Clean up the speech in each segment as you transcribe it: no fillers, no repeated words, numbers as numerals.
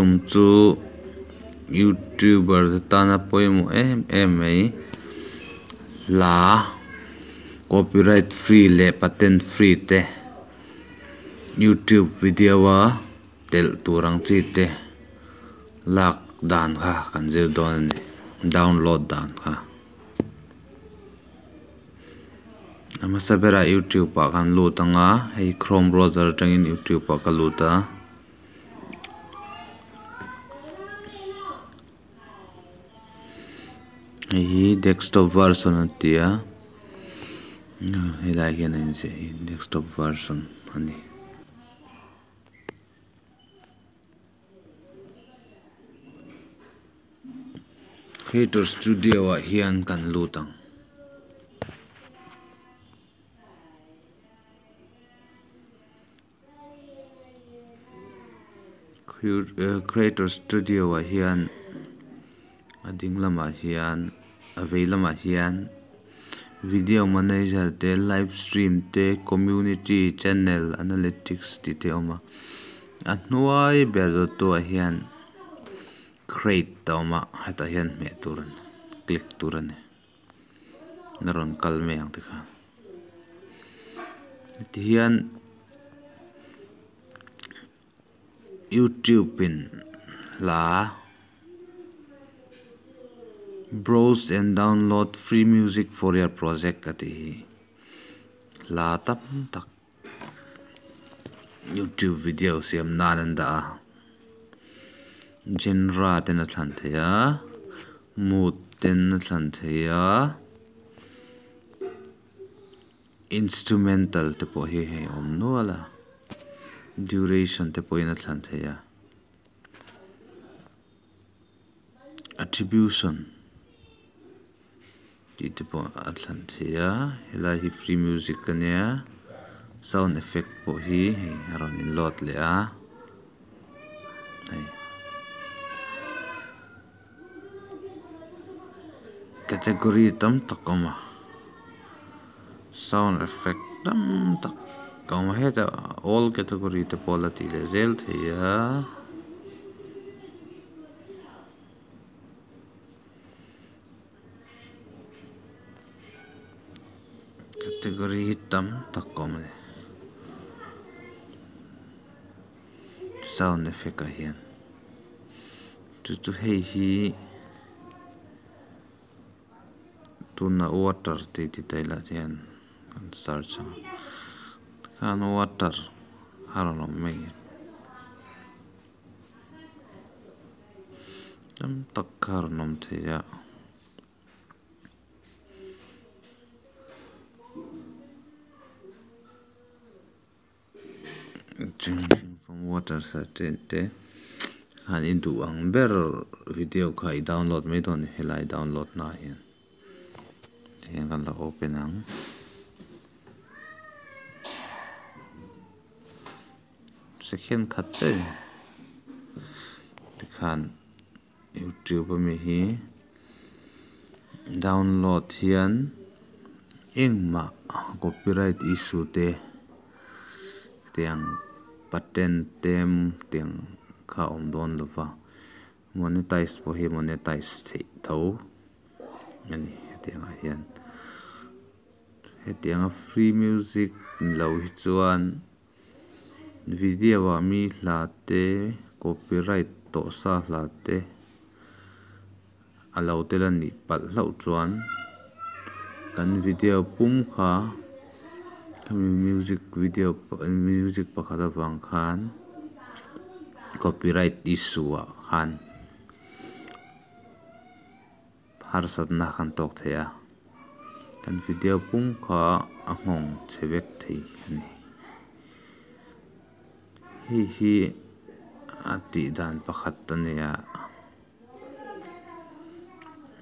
tum chu youtuber te tana pawimawh em em mai hla copyright free leh patent free te youtube video a telh tur ang chi te lak dan kha kan zir dawn a ni download dan kha. A hmasa berah youtube ah kan lut ang a hei chrome browser atangin youtube ah ka lut a. Hei hi desktop version an ti a helai hian a inziah hi desktop version a ni. Creator studio ah hian kan lut ang. Creator studio ah hian a ding lamah hian a vei lamah hian video manager te live stream te community channel analytics tih te a awm a a hnuai ber dawttu ah hian create a awm a hetah hian hmeh tur a ni click tur a ni a rawn kal mai ang tikhan tihian youtube in hla browse and download free music for your project a tih hi hla tam tak. Youtube video siam nan an dah a genre ten a thlan theih a mood ten a thlan theih a instrumental te pawh hi hei a awm nual a duration te pawhin a thlan theih a attribution tih te pawh a thlan theih a helai hi free music a nia sound effect pawh hi hei a rawn in load leh a hei category tam tak a awm a sound effect tam tak a awm a hetah all category te pawh a la tih leh zel thei a. Category hi tam tak a awm a ni sound effect ah hian chu chu hei hi tuna water tih ti ta ila hian an search ang khan water a rawn awm mai. Tam tak kha a rawn awm thei a. Drinking from water te te han i duh ang ber video kha i download mai dawn a ni helai download na ah hian tihian kan lo open ang. Second khat chiah a ni tikhan youtube ami hi download hian engmah copyright issue te tiang patent te tiang kha a awm dawn lo va monetize pawh hi monetize theih tho a ni hetiang ah hian hetianga free music ni lo hi chuan. Video ah mi hla te copyright tawh sa hla te a lo tel a nih palh hlauh chuan kan video pum kha khami music video music pakhat avang khan copyright issue ah khan harsatna kan tawk thei a kan video pum kha a nghawng chhe vek thei a ni hei hi a tih dan pakhat a ni a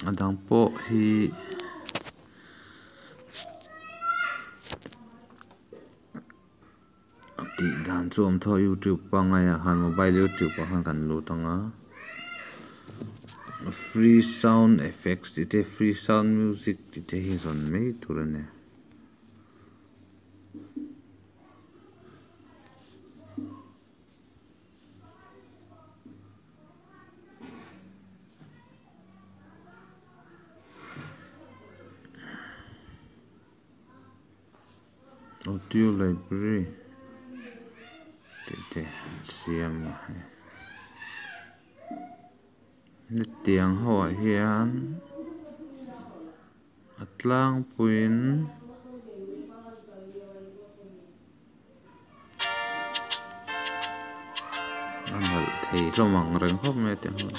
a dang pawh hi. Tih dan chu awm tho youtube pangngai ah khan mobile youtube ah khan kan lut ang a free sound effects tih te free sound music tih te hi zawn mai tur a ni. Audio library tih te an siam a hei hetiang ho ah hian a tlangpuiin. A nalh thei hlawm ang reng khawp mai a tiang hian.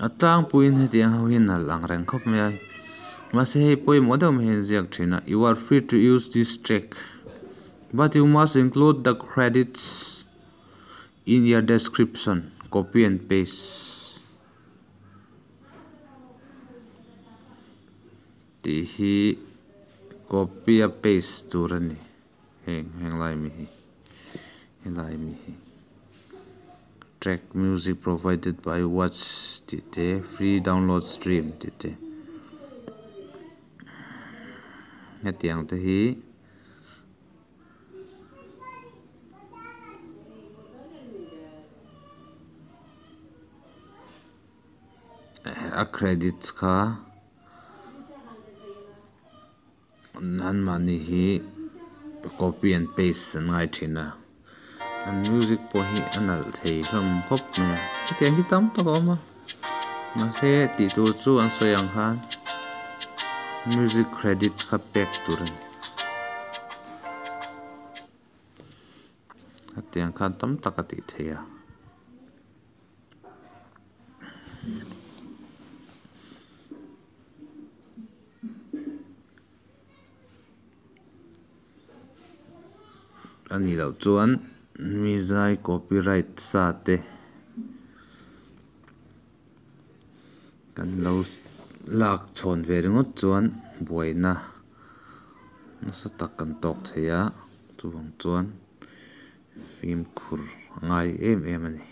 A tlangpuiin hetiang ho hi nalh ang reng khawp mai a mahse hei pawimawh deuh mai hi an ziak thin a you are free to use this track but you must include the credits in your description copy and paste tih hi copy a paste tur a ni heng heng lai mi hi helai mi hi. Track music provided by watch tih te free download stream tih te hetiang te hi a credits kha Anmahni hi copy and paste an ngai thin a, an music pawh hi a nalh thei hlawm khawp mai a, hetiang hi tam tak a awm a, mahse tih tur chu an sawi ang khan music credit kha pek tur a ni. Hetiang khan tam tak a tih theih a. A nih loh chuan mi zai copyright sa te kan lo lak chhawn ve ringawt chuan buaina nasa tak kan tawk thei a chuvang chuan fimkhur a ngai em em a ni.